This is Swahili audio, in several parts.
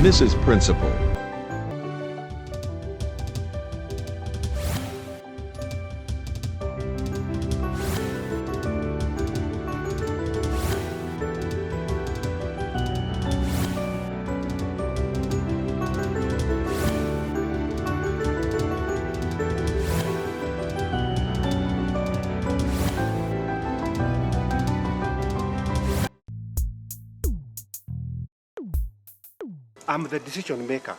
Mrs. Principal. I'm the decision maker.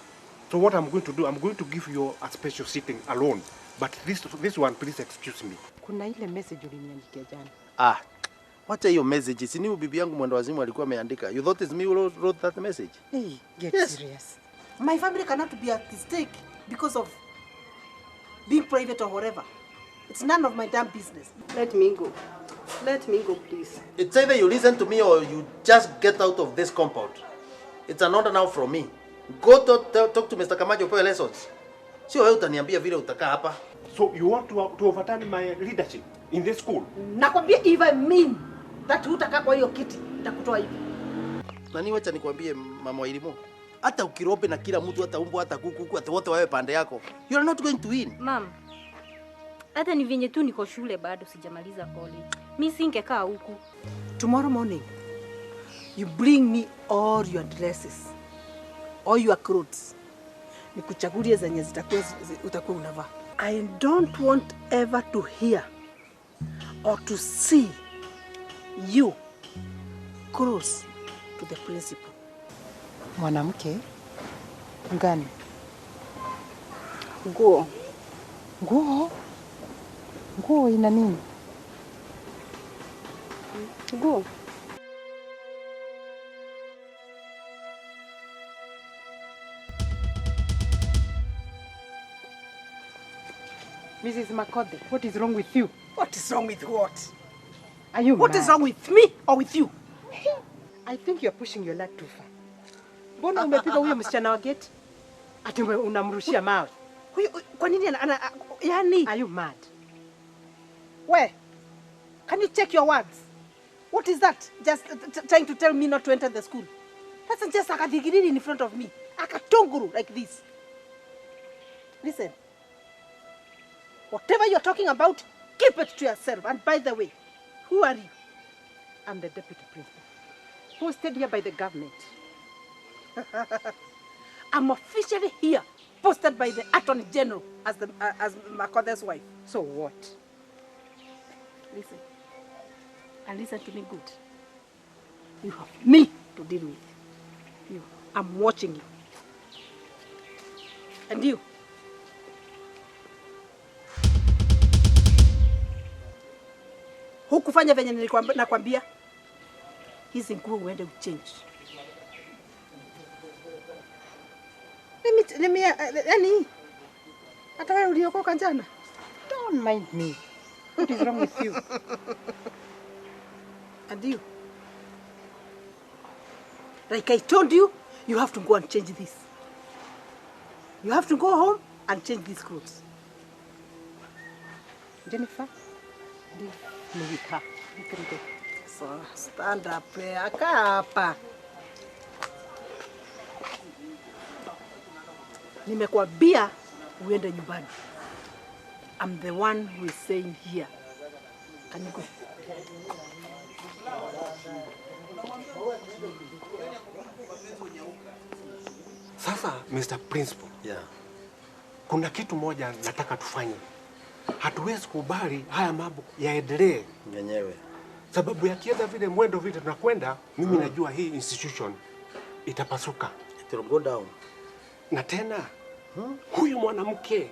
So what I'm going to do, I'm going to give you a special sitting alone. But this one, please excuse me. Kuna ile message uliniandikia jana. Ah, wacha hiyo message. Si ni bibi yangu mwendo wazimu alikuwa ameandika. You thought it's me who wrote that message? Hey, get Yes. serious. My family cannot be at stake because of being private or whatever. It's none of my damn business. Let me go. Let me go, please. It's either you listen to me or you just get out of this compound. It's an order now from me. Go to, talk to Mr. Kamajo upewe lessons. Sio wewe utaniambia vile utakaa hapa. So you want to overturn my leadership in this school? Nakwambia if I mean that hutakaa kwa hiyo kiti, nitakutoa hivi. Nani, wacha nikwambie mama wa elimu. Hata ukirope na kila mtu, hata umbwa, hata kuku, hata wote wawe pande yako. You are not going to win. Mam, hata ni venye tu niko shule bado sijamaliza college. Mi singekaa huku. Tomorrow morning, you bring me all your dresses, all your clothes. Nikuchagulie zenye zitakuwa utakuwa unavaa. I don't want ever to hear or to see you close to the principal. Mwanamke gani? Nguo. Nguo? Nguo ina nini? Nguo. Mrs. Makode, what is wrong with you? What is wrong with what? Are you What mad? is wrong with me or with you? I think you're pushing your luck too far. Mbona umepiga huyo msichana wa gate? Ati unamrushia mawe. Huyu kwa nini yani? Are you mad? We, can you check your words? What is that? Just trying to tell me not to enter the school. That's just akadigiriri in front of me. Akatunguru like this. Listen. Whatever you're talking about, keep it to yourself. And by the way, who are you? I'm the deputy principal. Posted here by the government. I'm officially here, posted by the Attorney General as Makothe's wife. So what? Listen. And listen to me good. You have me to deal with. You. I'm watching you. And you. Hukufanya venye nakwambia. Hizi nguo uende uchange. Let me, yani, hata wewe uliokoka jana. Don't mind me. What is wrong with you? And you. Like I told you, you have to go and change this. You have to go home and change these clothes. Jennifer, leave me with her. You can go. So stand up there. Kaa hapa. Nimekwambia uende nyumbani. I'm the one who is saying here. Can you go? Sasa Mr. Principal, Yeah. kuna kitu moja nataka tufanye. Hatuwezi kubali haya mambo yaendelee, Yenyewe. sababu yakienda vile mwendo vile tunakwenda, mimi najua hii institution itapasuka. It will go down. Na tena huyu mwanamke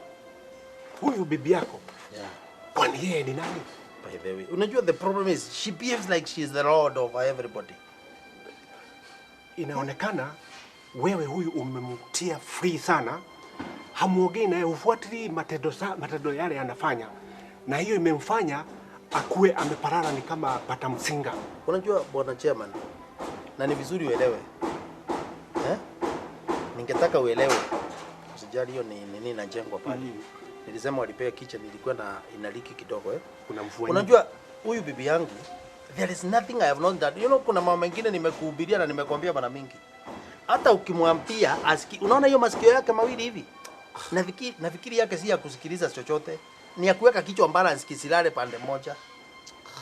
huyu bibi yako, Yeah. kwani yeye ni nani? By the way, unajua the problem is she behaves like she is the lord over everybody. Inaonekana wewe huyu umemtia free sana, hamuongei naye, hufuatilii matendo yale anafanya, na hiyo imemfanya akuwe ameparara ni kama bata msinga. Unajua bwana chairman, na ni vizuri uelewe. Eh? Ningetaka uelewe. Usijali hiyo ni nini inajengwa pale. Nilisema walipea kitchen ilikuwa na inaliki kidogo eh. Kuna mvua nyingi. Unajua huyu bibi yangu There is nothing I have not done. You know, kuna mambo mengine nimekuhubiria na nimekuambia mara mingi. Hata ukimwambia asiki, unaona hiyo masikio yake mawili hivi? Nafikiri yake si ya kusikiliza chochote, ni ya kuweka kichwa balance kisilale pande moja.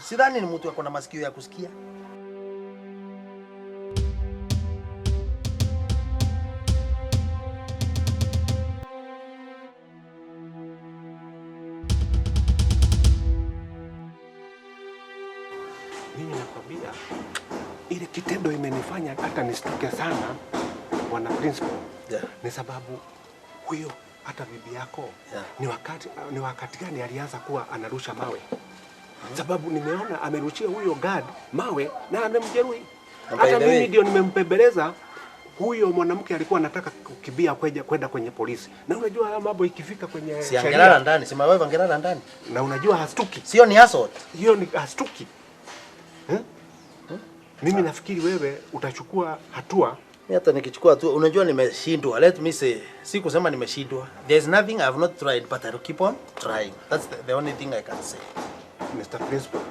Sidhani ni mtu ako na masikio ya kusikia. Mimi nakwambia ile kitendo imenifanya hata nistuke sana bwana principal. Yeah. Ni sababu huyo hata bibi yako Yeah. ni wakati gani alianza kuwa anarusha mawe? Sababu nimeona amerushia huyo guard mawe na amemjeruhi. Na by Hata the way- mimi ndio nimempembeleza. Huyo mwanamke alikuwa anataka kukimbia kwenda kwenye polisi. Na unajua haya mambo ikifika kwenye Si angelala ndani, si my wife angelala ndani. na unajua hastuki. Sio ni assault. Hiyo ni hastuki. Mimi nafikiri wewe utachukua hatua. Mimi hata nikichukua tu, unajua nimeshindwa. Let me say, si kusema nimeshindwa. There's nothing I have not tried, but I'll keep on trying. That's the only thing I can say. Mr. Principal,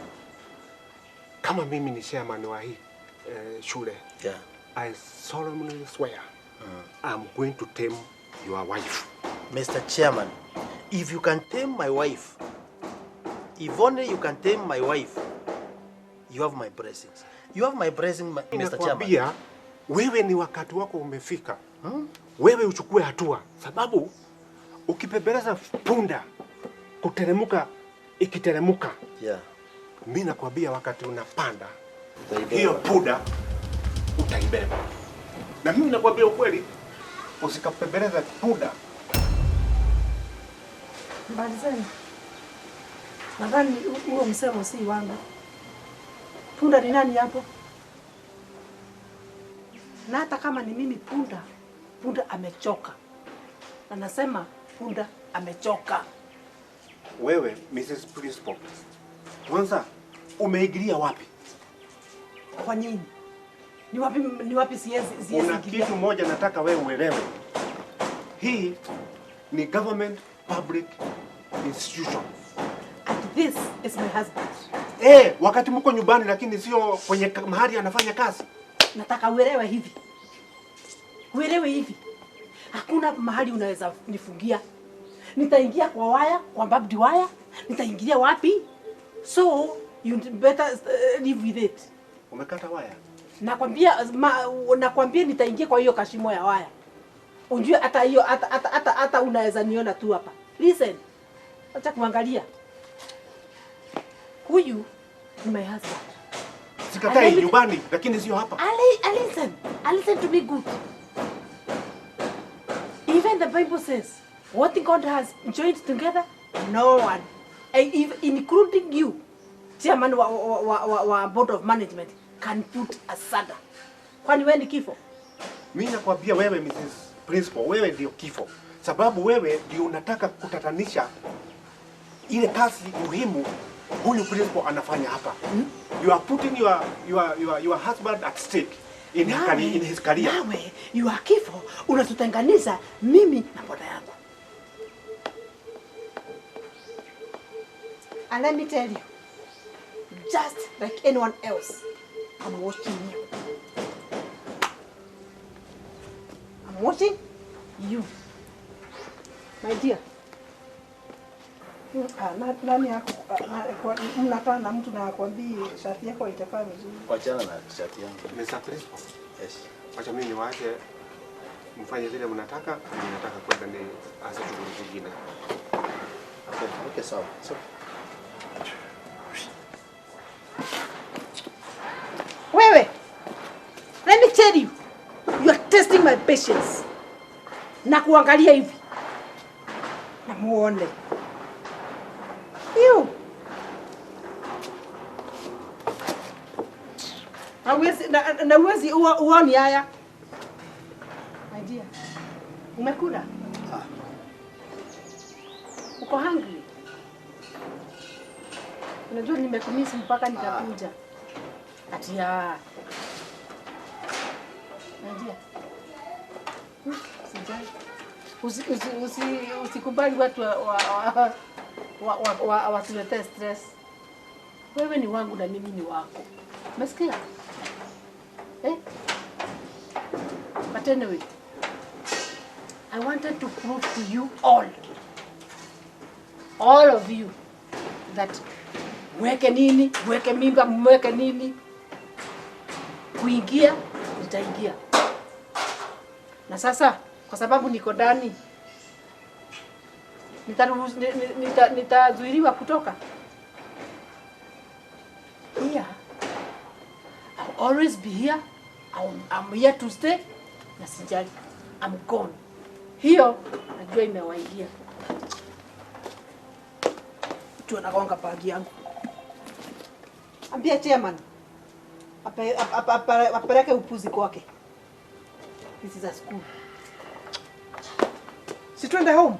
kama mimi ni chairman wa hii shule, Yeah. I solemnly swear I'm going to tame your wife. Mr. Chairman, if you can tame my wife, if only you can tame my wife, you have my blessings. You have my blessing, Mr. Chairman. Nakwambia wewe ni wakati wako umefika. Wewe uchukue hatua, sababu ukipembeleza punda kuteremuka ikiteremuka, Yeah. mimi nakwambia wakati unapanda Utaibeba. hiyo punda utaibeba. Na mimi nakwambia ukweli, usikapembeleza punda. Mbali zenu. Nadhani huo msemo si wangu. Punda ni nani hapo? Na hata kama ni mimi punda, punda amechoka. Na nasema punda amechoka. Wewe Mrs. Principal, kwanza umeingilia wapi? Kwa nini? Ni wapi siwezi Kuna kitu moja nataka wewe uelewe. Hii ni government public institution. And this is my husband. Wakati mko nyumbani lakini sio kwenye mahali anafanya kazi. Nataka uelewe hivi. Uelewe hivi. Hakuna mahali unaweza nifungia. Nitaingia kwa waya, kwa barbed wire, nitaingilia wapi? So you better live with it. Umekata waya? Nakwambia nitaingia kwa hiyo kashimo ya waya. Unjue hata hiyo hata unaweza niona tu hapa. Listen. Acha kuangalia. Huyu ni my husband. Sikatai nyumbani lakini sio hapa. Listen. Listen to me good. Even the Bible says, what God has joined together, no one, including you, chairman wa board of management, can put asunder. Kwani wewe ni kifo? Mimi nakwambia wewe Mrs. Principal, wewe ndio kifo. Sababu wewe ndio unataka kutatanisha ile kazi muhimu huyu principal anafanya hapa. You are putting your husband at stake in his career. Nawe, you are kifo, unatutenganisha mimi na bwana yangu. And let me tell you, just like anyone else, I'm watching you. I'm watching you. My dear. Nani yako mnakaa na mtu na akwambie shati yako itakaa vizuri? Wachana na shati yangu. Mr. Principal. Yes. Wacha mimi niwaache mfanye vile mnataka, mimi nataka kwenda ni asa shughuli zingine. Okay, sawa. So Wewe, let me tell you, you are testing my patience. Na kuangalia hivi. Na muone. You. Hawezi na uwezi uoni haya. My dear. Umekula? Ah. Uko hungry? Unajua nimekumisi mpaka nikakuja. Ati ya. My dear. Sijali. Usikubali watu wasiletee stress. Wewe ni wangu na mimi ni wako. Umesikia? Eh? But anyway, I wanted to prove to you all of you, that mweke nini, mweke mimba, mweke nini, kuingia, nitaingia. Na sasa, kwa sababu niko ndani, nitazuiliwa kutoka. Here, I'll always be here. I'm here to stay. Na sijali, I'm gone. Hiyo, najua imewaingia. Mtu anagonga bagi yangu. Ambia chairman apeleke upuzi kwake. This is a school. Si tuende home.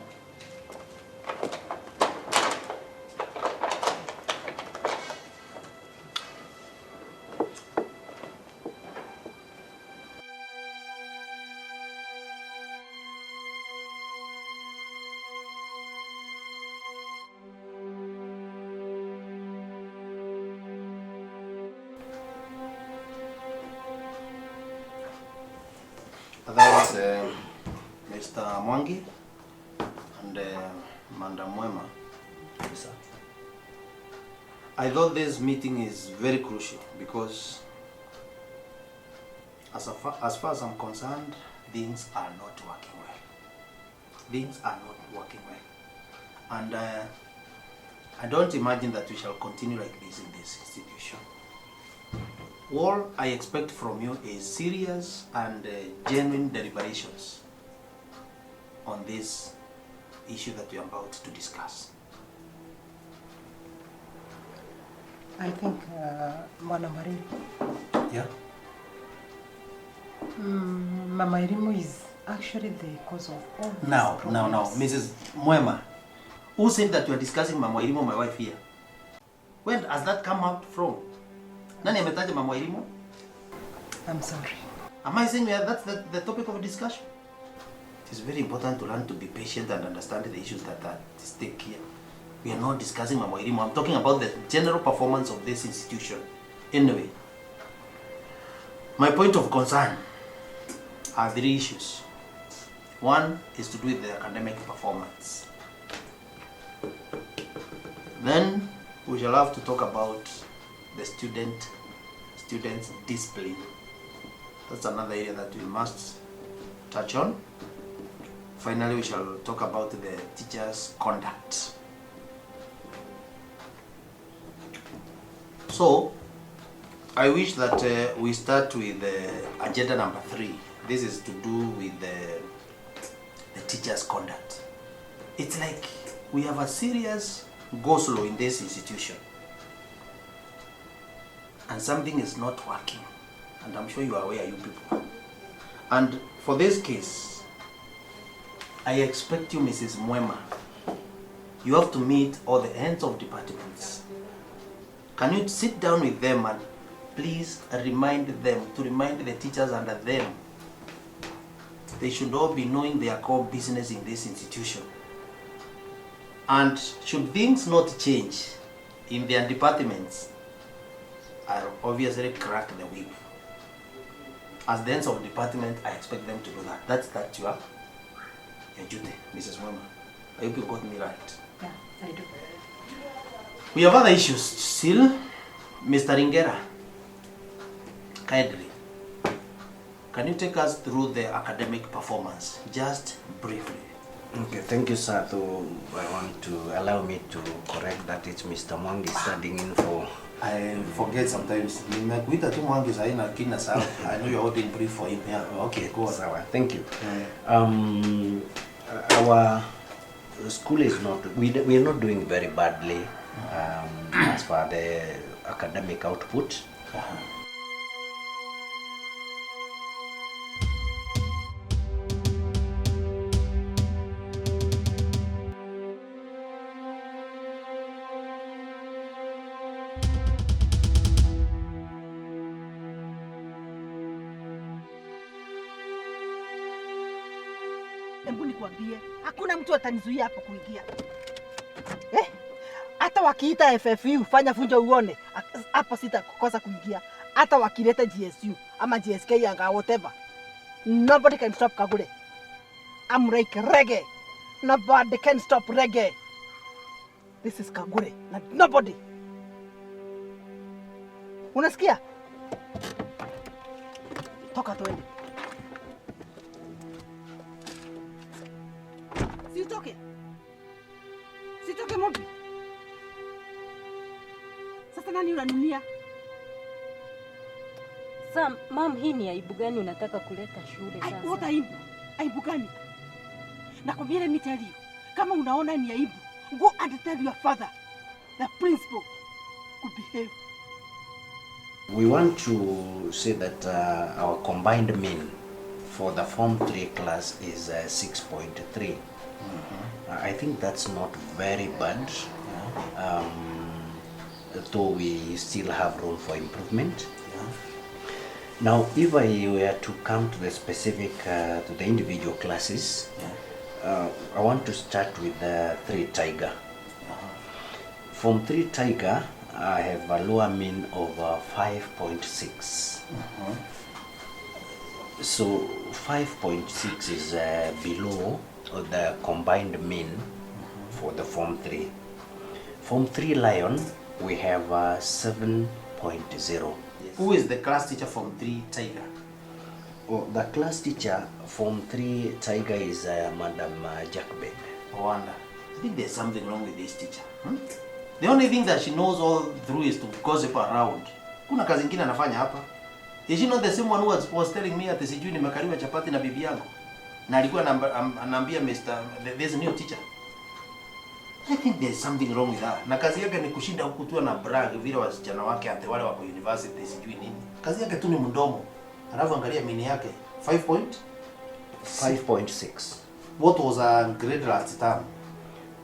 Otherwise, Mr. Mwangi and Madam Mwema, I thought this meeting is very crucial because as far as I'm concerned, things are not working well. Things are not working well. And I don't imagine that we shall continue like this in this institution. All I expect from you is serious and genuine deliberations on this issue that we are about to discuss. I think, Mwana Mariri. Yeah? Mama Irimo is actually the cause of all these problems. Now, Mrs. Mwema, who said that you are discussing Mama Irimo, my wife here? When has that come out from? Nani ametaja Mama Irimo? I'm sorry. Am I saying that's the topic of discussion? It is very important to learn to be patient and understand the issues that are at stake here. We are not discussing Mama Irimo. I'm talking about the general performance of this institution. Anyway, my point of concern are three issues. One is to do with the academic performance. Then we shall have to talk about the students' discipline. That's another area that we must touch on. Finally, we shall talk about the teachers' conduct. So, I wish that we start with agenda number 3. This is to do with the teachers' conduct. It's like we have a serious go-slow in this institution. And something is not working. And I'm sure you are aware, you people. And for this case, I expect you, Mrs. Mwema, you have to meet all the heads of departments. Can you sit down with them and please remind them, to remind the teachers under them, they should all be knowing their core business in this institution. And should things not change in their departments, I'll obviously crack the whip. As the heads of department, I expect them to do that. That's your duty, Mrs. Mwema. I hope you got me right. Yeah, I do. We have other issues still. Mr. Ringera, kindly, can you take us through the academic performance, just briefly? Okay, thank you, sir. Though I want to allow me to correct that it's Mr. Mwangi standing in for... I forget sometimes. Nimekuita tu Mwangi sahi na kina sawa. I know you're holding brief for him. Yeah. Okay, go on. Sawa. Thank you. Our school is not... We are not doing very badly as far the academic output. Hebu nikwambie, hakuna mtu atanizuia hapo kuingia. Hata wakiita FFU fanya funjo uone, hapo sitakosa kuingia. Hata wakileta GSU ama GSK yanga whatever. Nobody can stop Kagure. I'm like reggae. Nobody can stop reggae. This is Kagure. Not nobody. Unasikia? Toka tuende. Si utoke. Sitoke Mobi. Sasa nani unanunia? Sasa mam, hii ni aibu gani unataka kuleta shule sasa? What aibu? Aibu gani? Nakwambia, let me tell you. Kama unaona ni aibu, go and tell your father, the principal, could behave. We want to say that our combined mean for the Form 3 class is 6.3. I think that's not very bad, though we still have room for improvement. Now, if I were to come to the specific, to the individual classes, I want to start with the 3 Tiger. Form 3 Tiger, I have a lower mean of 5.6. So 5.6 is below the combined mean for the Form 3. Form 3 Lion, we have 7.0. Who is the class teacher from 3 Tiger? Oh, the class teacher Form 3 Tiger is Madam Jackbed. Wonder. I think there's something wrong with this teacher. Hmm? The only thing that she knows all through is to gossip around. Kuna kazi ingine anafanya hapa. Is she not the same one who was telling me ati sijui nimekaliwa chapati na bibi yangu? Na alikuwa anaambia Mr. this new teacher. I think there's something wrong with her. Na kazi yake ni kushinda huku tu na brag vile wasichana wake ati wale wako university sijui nini. Kazi yake tu ni mdomo. Alafu angalia mean yake 5 point 5.6. What was her grade last term?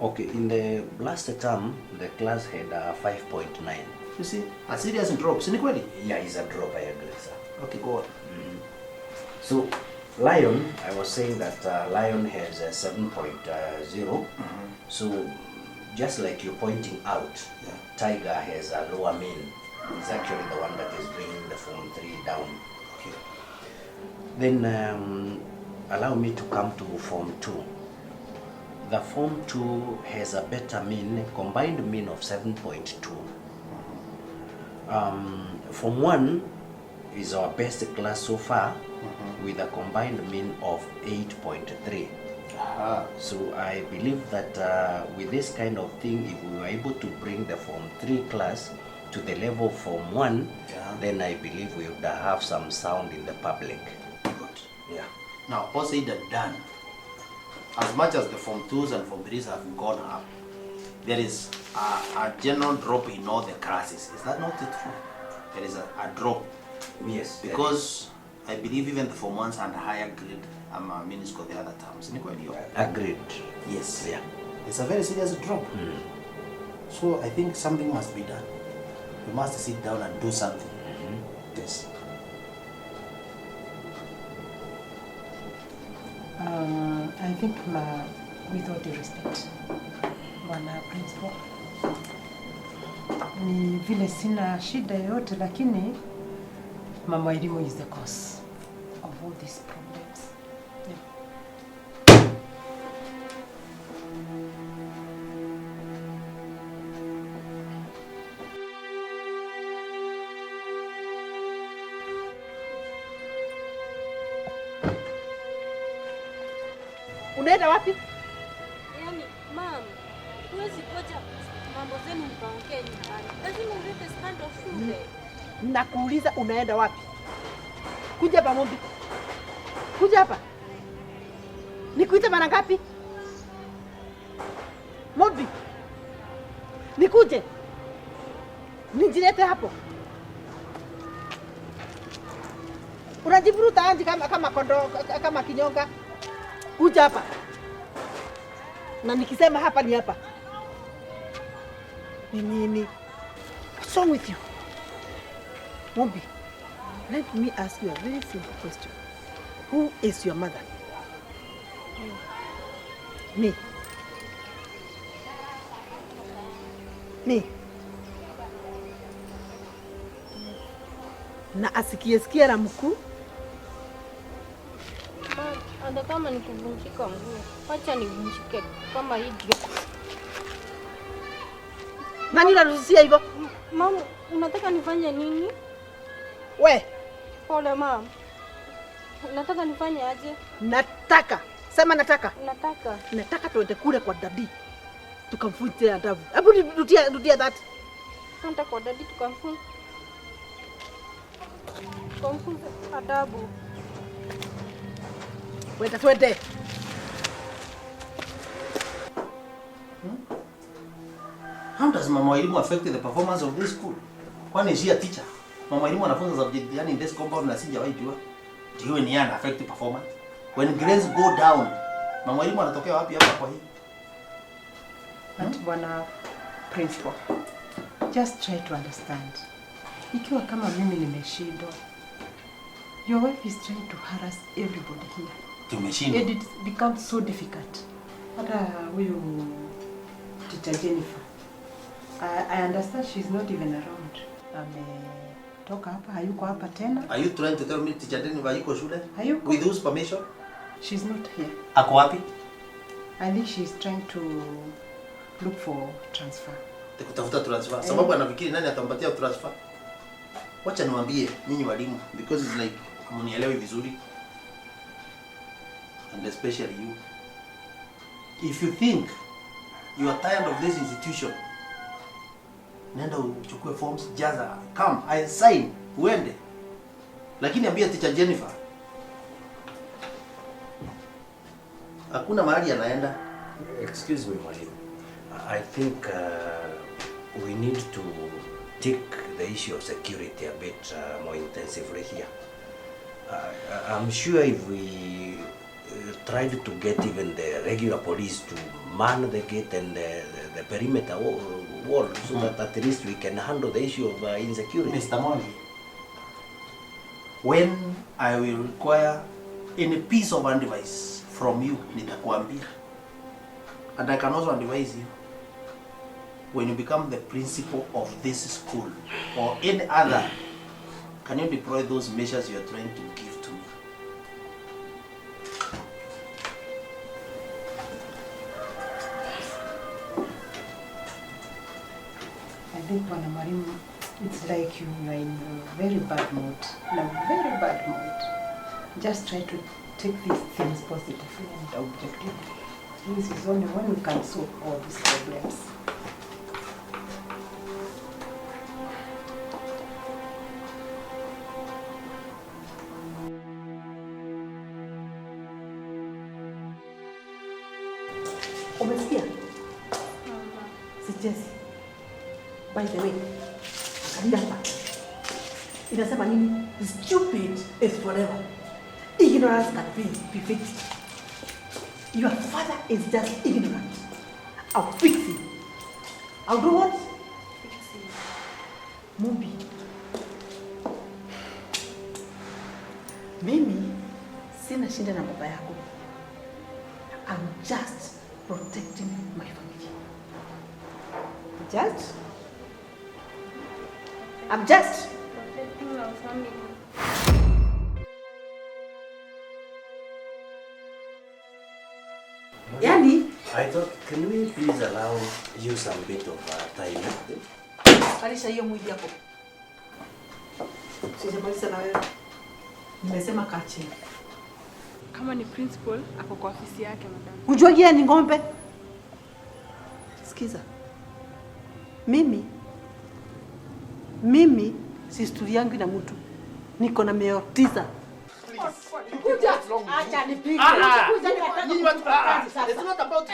Okay, in the last term, the class had a 5.9. You see, a serious drop. Si ni kweli? Yeah, it's a drop, I agree, sir. Okay, go on. So, Lion, I was saying that Lion has a 7.0. So, just like you're pointing out, Tiger has a lower mean. It's actually the one that is bringing the Form 3 down. Okay. Then, allow me to come to Form 2. The Form 2 has a better mean, combined mean of 7.2. Form 1 is our best class so far, with a combined mean of 8.3. So I believe that with this kind of thing, if we were able to bring the Form 3 class to the level of Form 1, then I believe we would have some sound in the public. Good. Yeah. Now, all said and done, as much as the Form 2s and Form 3s have gone up, there is a general drop in all the classes. Is that not the truth? There is a drop. Yes. there Because I believe even the Form 1s and higher grade mean score the other terms. Ni kweli hiyo? Agreed. Yes. Yeah. It's a very serious drop. So I think something must be done. We must sit down and do something. Yes. I think with all due respect, Bwana Principal, ni vile sina shida yoyote, lakini Mama Elimu is the cause of all these problems. Yeah. Unaenda wapi? Yaani, mam, huwezi ngoja mambo zenu mkaongee nyumbani. Lazima ulete scandal shule. Nakuuliza unaenda wapi? Kuja hapa Mombi. Kuja hapa. Nikuite mara ngapi? Mombi. Nikuje. Nijilete hapo. Unajivuruta anji kama kondoo, kama kinyonga. Kuja hapa. Na nikisema hapa ni hapa. Ni nini? What's wrong with you? Mombi, let me ask you a very simple question. Who is your mother? Me. Me. Na asikie sikia na mkuu. Hata kama nikuvunjika mguu, wacha nivunjike kama hivi. Nani unaruhusia hivyo? Mama, unataka nifanye nini? We. Pole mama. Unataka nifanye aje? Nataka. Sema nataka. Nataka. Nataka tuende kule kwa daddy. Tukamfunze adabu. Hebu rudia that. Tuende kwa daddy tukamfunze. Tukamfunze adabu. Wenda twende. How does Mama Wairimu affect the performance of this school? Kwani is she a teacher? Mama Wairimu anafunza subject gani in this compound na sijawahi jua? Ndio ni ana affect performance. When grades go down, Mama Wairimu anatokea wapi hapa kwa hii? But bwana principal, just try to understand. Ikiwa kama mimi nimeshindwa, your wife is trying to harass everybody here. Tumeshindwa. And it becomes so difficult. Hata huyu teacher Jennifer, I understand she's not even around. Ametoka hapa, hayuko hapa tena. Are you trying to tell me teacher Jennifer hayuko shule? Hayuko. With whose permission? She's not here. Ako wapi? I think she's trying to look for transfer. Kutafuta transfer. Sababu anafikiri nani atampatia transfer? Wacha niwaambie nyinyi walimu, because it's like hamnielewi vizuri. And especially you. If you think you are tired of this institution, nenda uchukue forms, jaza, come, I sign, uende. Lakini ambia teacher Jennifer, hakuna mahali anaenda. Excuse me, mwalimu. I think we need to take the issue of security a bit more intensively here. I'm sure if we tried to get even the regular police to man the gate and the perimeter wall, so that at least we can handle the issue of insecurity. Mr. Mwangi, when I will require any piece of advice from you, nitakuambia. And I can also advise you, when you become the principal of this school or any other, can you deploy those measures you are trying to give to me? I think Bwana Mwalimu, it's like you are in a very bad mood. In a very bad mood. Just try to take these things positively and objectively. This is only when we can solve all these problems. Umesikia? Sichezi. By the way, angalia hapa. Inasema nini? Stupid is forever. Ignorance can be fixed. Your father is just ignorant. I'll fix him. I'll do what? Fix him. Mumbi. Mimi sina shinda na baba yako. I'm just protecting my family. Just? I'm just protecting our family. Yani, I thought, can we please allow you some bit of time? Alisha hiyo mwili yako. Sijamaliza na wewe. Nimesema kaa chini. Kama ni principal, ako kwa ofisi yake madam. Unajua yeye ni ng'ombe? Sikiza. Mimi si yangu na mtu. Niko na mioyo 9. Kuja. Acha nipige. Kuja nikataka. It's not about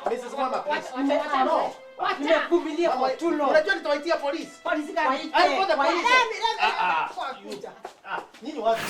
Mrs. Mama, please. No. Nimekuvumilia kwa too long. Unajua nitawaitia polisi. Polisi gani? I call the police. Nyinyi watu.